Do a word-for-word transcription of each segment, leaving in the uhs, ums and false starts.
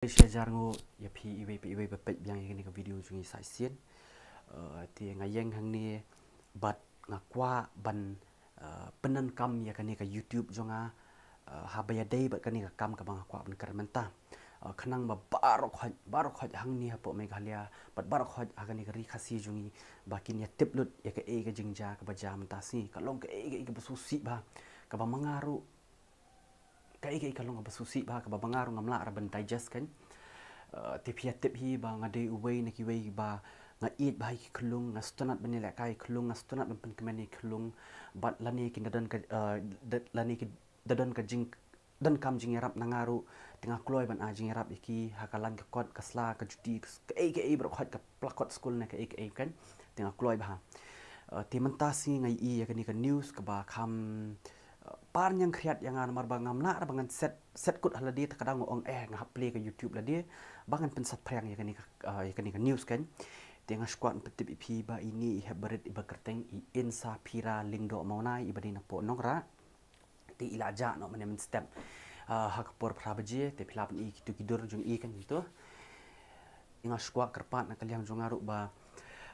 Khublei shi hajar nguh ïa phi iwei pa iwei ba peit biang ïa kane ka video jong ngi sa shisien. Eh, te nga ïeng hangne bad nga kwah ban, eh, pyndonkam ïa kane ka YouTube jong nga, eh, haba ïadei bad kane ka kam kaba nga kwah ban kren mynta. Eh, khnang ba baroh khoit, baroh khoit hangne hapoh Meghalaya bad baroh khoit ha kane ka ri Khasi jong ngi ba kin ïa tip lut ïa kaei ka jingjia kaba jia mynta sngi. Ka long kaei kaei kaba sngewsih bha, kaba ma nga ruh kaei kaei ka long kaba sngewsih bha, kaba ma nga ruh ngam lah ruh ban digest kan. Eh, te phi ïa tip hi ba nga dei uwei na kiwei ba nga ïeit bha ïa ki khyllung, nga sngewtynnat ban ïalehkai ïa ki khyllung, nga sngewtynnat ban pynkmen ïa ki khyllung. Bad lane kin da don ka, eh, da, lane ki da don ka jing, donkam jingïarap na nga ruh, te nga kloi ban ai jingïarap ïa ki ha ka lain ka kot, ka sla, ka juti, ka s-, kaei kaei baroh khoit, ka plakot skul ne kaei kaei kan. Te nga kloi bha. Eh, te mynta sngi nga ïohi ïa kane ka news kaba kham, eh, par ñiang khriat ïa nga namar ba ngam lah ruh ba ngan set, set kut ha lade, te ka daw nga ong eh nga hap plie ka YouTube lade ba ngan pynsaphriang ïa kane ka, eh, ïa kane ka news kan. Te nga shu kwah ban pyntip ïa phi ba ine i hep barit iba kyrteng i Insaphira Lyngdoh Mawnai iba dei napoh Nongrah. Te i la jah noh mynne mynstep, ah, ha ka por phra baje, te phi lah ban i kito ki dur jong i kan kito. Nga shu kwah kyrpad na ka liang jong nga ruh ba,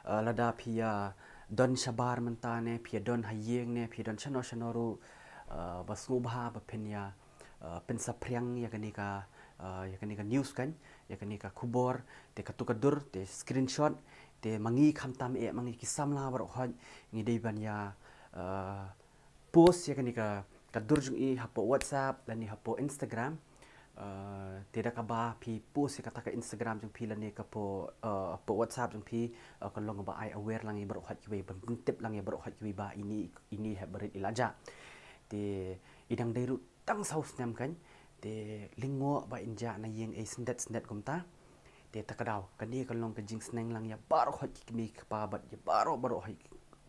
ah, lada phi ïa don shabar mynta ne, phi ïa don ha ïing ne, phi ïa don shano shano ruh, ah, ba sngewbha ba phin ïa, ah, pynsaphriang ïa kane ka, ah, ïa kane ka news kan, ïa kane ka khubor, te kato ka dur, te screenshot, te ma ngi khamtam eh, ma ngi ki samla baroh khoit, ngi dei ban ïa, ah, post ïa kane ka, ka dur jong i hapoh WhatsApp lane hapoh Instagram. Eh, te da kaba phi post ïa kata ka Instagram jong phi lane ka poh, eh, hapoh WhatsApp jong phi, eh, ka long kaba ai aware lang ïa baroh khoit kiwei, ban pyntip lang ïa baroh khoit kiwei ba ine, ine i hep barit i la jah. Te i dang dei ruh tang saw snem kan. Te lyngngoh ba in jah na ïing ei syndet syndet kumta. Te ta ka daw, kane ka long ka jingsneng lang ïa baroh khoit ki kmie ki kpa bad ïa baroh, baroh khoit,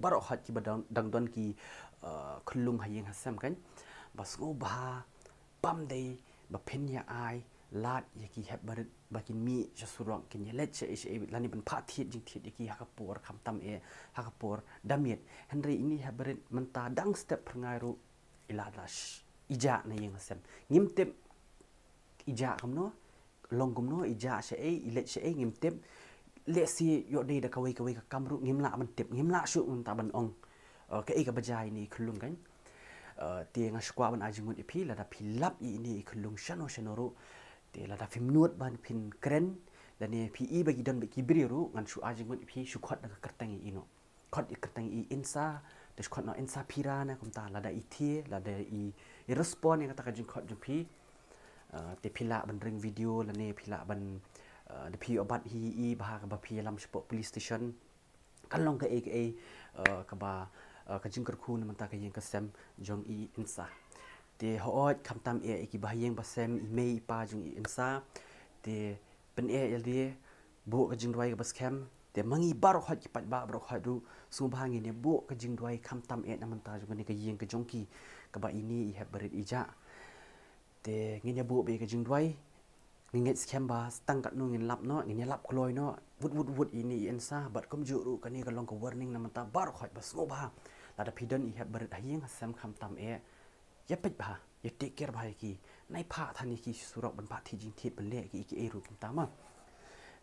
baroh khoit kiba dang, dang don ki, eh, khyllung ha ïing ha sem kan. Ba sngewbha, bym dei ba phin ïa ai lad ïa ki hep barit ba kin mih sha surok, kin ïa leit shaei shaei lane ban phah thied jingthied ïa ki ha ka por khamtam eh, ha ka por da miet. Hynrei ine i hep barit mynta dang step phyrngai ruh i la, la sh-, i jah na ïing ha sem. Ngim tip i jah kumno, long kumno, i jah shaei, i leit shaei, ngim tip. Lehse ïoh dei da kawei kawei ka kam ruh ngim lah ban tip, ngim lah shuh mynta ban ong, eh, kaei kaba jia ine i khyllung kan. Eh, te nga shu kwah ban ai jingmut ïa phi, lada phi lap ïa ine i khyllung shano shano ruh, te lada phim nud ban phin kren, lane phi i ba ki don bad ki briew ruh, ngan shu ai jingmut ïa phi, shu khot da ka kyrteng ïa i noh. Khot ïa ka kyrteng i Insa, te shu khot noh Insaphira ne kumta, lada i thied, lada i, i respond ïa kata ka jingkhot jong phi. Eh, te phi lah ban ring video lane phi lah ban, eh, da phi ïoh bat hi i bha kaba phi ïalam shapoh police station. Kan long kaei kaei, eh, kaba, eh, ka jingkyrkhu na mynta ka ïing ka sem jong i Insa. Te hooid khamtam eh ïa ki bahaïing basem, i mei i pa jong i Insa. Te pyneh ïa lade, buh ka jingduwai kaba skhem. Te ma ngi baroh khoit ki paidbah baroh khoit ruh sngewbha ngin ïa buh ka jingduwai khamtam eh na mynta jong kane ka ïing ka jong ki kaba ine i hep barit i jah. Te ngin ïa buh beit ka jingduwai. Ngin ngeit skhem ba tang katno ngin lap noh, ngin ïa lap kloi noh, wut wut wut ine i Insa, bad kumjuh ruh kane ka long ka warning na mynta baroh khoit ba sngewbha. Lada phi don i hep barit ha ïing ha sem khamtam eh, ïa peit bha, ïa take care bha ïa ki. Nai phah than ïa ki surok ban phah thied jingthied ban leh kiei kiei ruh kumta ma.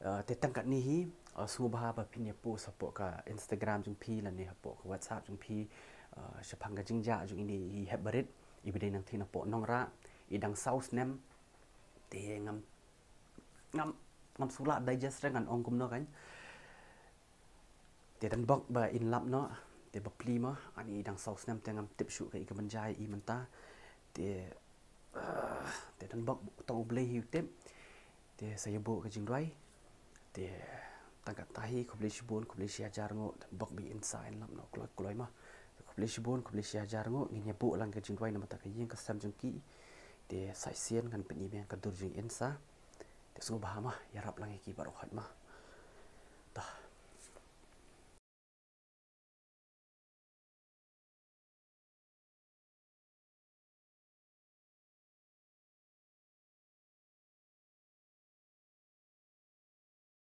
Eh, te tang katne hi, eh, sngewbha ba phin ïa post hapoh ka Instagram jong phi lane hapoh ka WhatsApp jong phi, eh, shaphang ka jingjah jong ine i hep barit iba dei nangtei napoh Nongrah, i dang saw snem. Te ngam, ngam, ngam sngewlah digest re ngan ong kumno kan. Te tang bok ba in lap noh, te bapli mo, ani i dang saw snem te ngam tip shuh kaei kaban jia ïa i mynta. Te, ah, te tang bok tang U Blei hi u tip. Te sa ïa buh ka jingduwai. Te tang katta hi, khublei shibun, khublei shi hajar nguh, tang bok ba i Insa in lap noh kloi kloi mo. Te khublei shibun, khublei shi hajar nguh, ngin ïa buh lang ka jingduwai na mynta ka ïing ka sem jong ki. Te sa shisien ngan pyni biang ka dur jong i Insa. Te sngewbha mo, ïarap lang ïa ki baroh khoit mo. Tah.